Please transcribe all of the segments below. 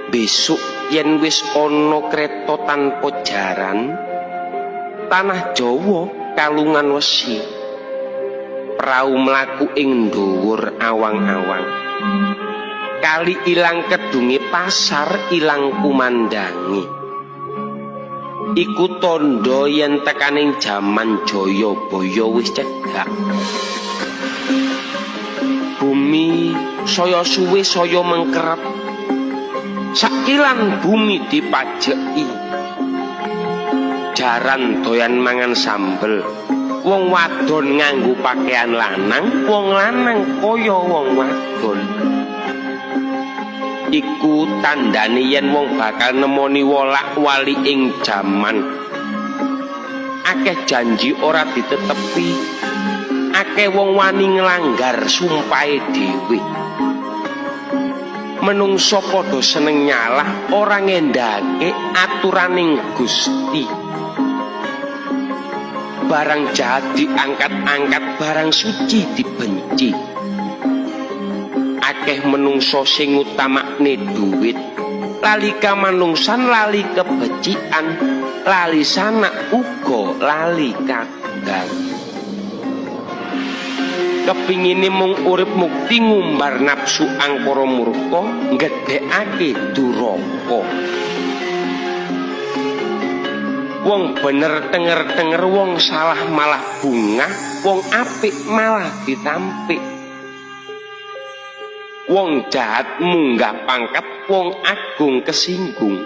Besok yen wis ana kreta tanpa jaran, tanah Jawa kalungan wesi. Prau mlaku ing dhuwur awang-awang. Kali ilang kedunge, pasar ilang kumandange. Iku tandha yen tekaning jaman Jayabaya wis cedhak. Bumi saya suwe saya mengkerep. Sakilan bumi dipajeki. Jaran doyan mangan sambel. Wong wadon nganggo pakaian lanang, wong lanang kaya wong wadon. Iku tandane yen wong bakal nemoni wolak-wali ing jaman. Akeh janji ora ditetepi. Akeh wong wani nglanggar sumpahe dhewe. Menungso padha seneng nyalah, ora ngendhake aturaning Gusti. Barang jahat diangkat-angkat, barang suci dibenci. Akeh menungso sing ngutamakne duit, lali kamanungsan, lali kebecikan, lali sanak uga lali kadang. Kepingine mung urip mukti, ngumbar nafsu angkara murka, nggedhekake duraka. Wong bener tenger-tenger, wong salah malah bungah, wong apik malah ditampik. Wong jahat munggah pangkat, wong agung kesinggung.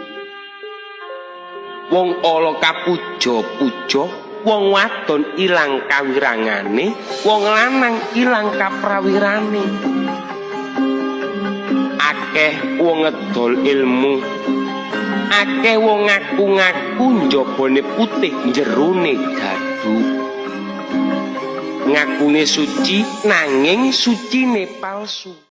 Wong ala kapuja-puja, wong wadon ilang kawirangane, wong lanang ilang kaprawirane. Akeh wong ngedol ilmu, akeh wong ngaku-ngaku njabane putih jerone gadu. Ngakune suci nanging sucine palsu.